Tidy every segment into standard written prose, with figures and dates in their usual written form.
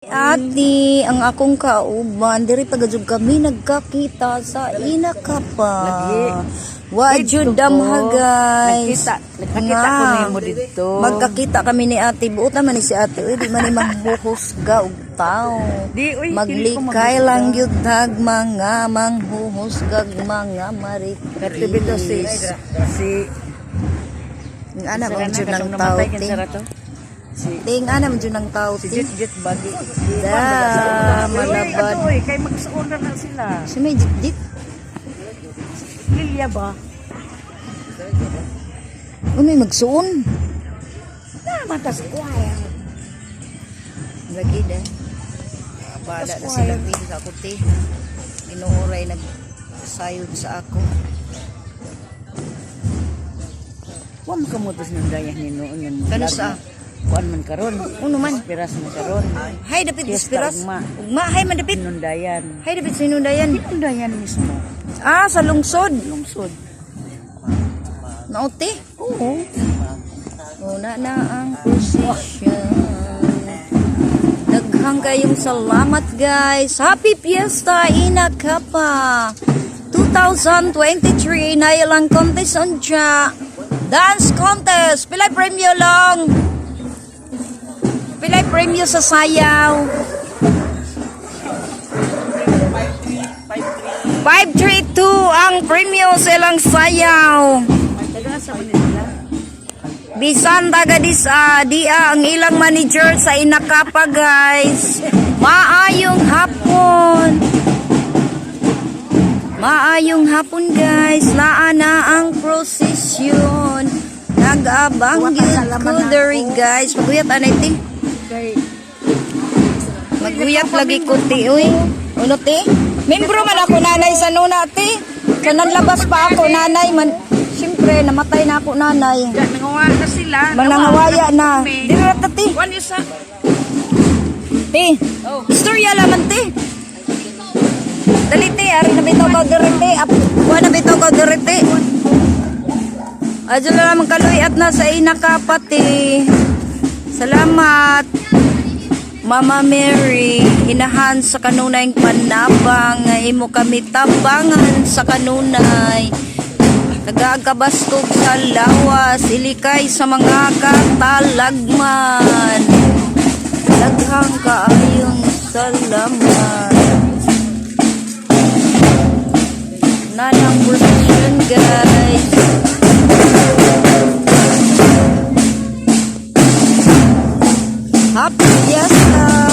Ate, ang akong kauban, diri pa gajud kami nagkakita sa Inakapa. Lagi. Wa jud Didto damha, ko. guys. Nagkita ko Nga. nimo didto. Magkakita kami ni ate. Buot naman ni si ate. Uy, di man ni manghuhusga og tao. Di, uy, dili ko Maglikay maghusga. lang gyud tag mga manghuhusgag mga Kato bitaw si marites. si Ang ana Sara man na, jud ng katong tao. namatay Te. kinsa ra to? Si Te, ang ana man jud ng tao. si Te. Jit Jit Bagi. Da, malabad. Uy, kay magsuon na na sila. Si may jit-jit. Lilia ba? Unoy magsuon. Na matas choir. Lagi da. Bala na sila pili sa ako te. Inuuray nagsayod sa ako. Wa man kamutos ng dayah ni noon yung Kano sa? Kuan man karon. Uno man. Piras man karon. Hay dapit Fiesta dispiras. ugma. Ugma hay man dapit. Inundayan. Hay dapit sinundayan. Inundayan mismo. Ah, sa lungsod. Lungsod. Naote. Oo. Una na ang posisyon. Daghang kayong salamat, guys. Happy Fiesta Inakapa 2023 na ilang contest unsya. Dance contest. Pilay premyo lang. Pilay premyo sa sayaw. 532 ang premyo sa ilang sayaw. Taga sa man nila. Bisan taga dis dia ang ilang manager sa Inakapa, guys. Maayong hapon. Maayong hapon, guys. Naa na ang prosesyon. Nag-abang gyud ko diri, guys. Maguyat anay ti. Kay Maguyat lagi ko ti oy. Uno ti? Membro man ako nanay sa nuna ti. Sa nanlabas pa ako nanay man. Siyempre namatay na ako nanay. nangawa na sila. Manangawaya na. Dili ra ta ti. Kuan isa. Ti. Oh. Istorya laman ti. Dali ti, ari na bitaw ka diri ti. Wa na bitaw ka diri ti. Adyo na lamang kaluy at nasa inakapati. Salamat. Mama Mary, inahan sa kanunay panabang, imo kami tabangan sa kanunay. Nagagabastog sa lawas, ilikay sa mga katalagman. Daghang kaayong salamat. Nanang procession, guys. Happy Fiesta!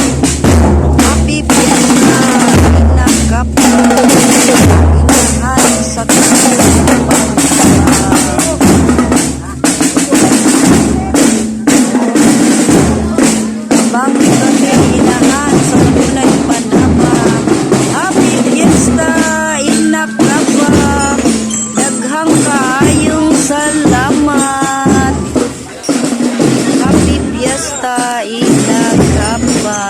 Happy Fiesta! Inakapa! Inahan sa Bang kami inahan sa kanunay panabang. Happy Fiesta, Inakapa. Daghang kaayong salamat. Happy Fiesta, Inakapa.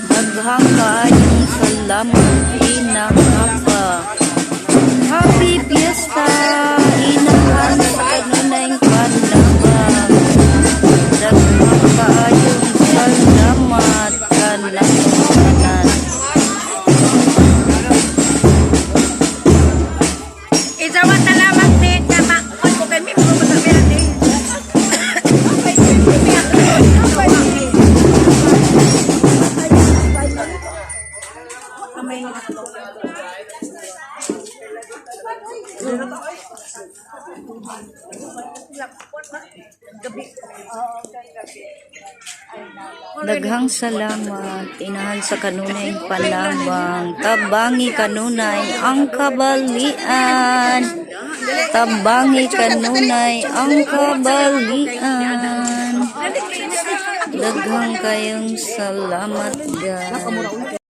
Daghang kaayong salamat, Inakapa. Happy Fiesta! Inahan sa kanunay panabang. Daghang kaayong salamat kanang. Isawan na lamang ni nga makuan ko kay membro mo sa ni. Daghang salamat, inahan sa kanunay panabang. Tabangi kanunay ang kabalian. Tabangi kanunay ang kabalian. Daghang kayong salamat, guys.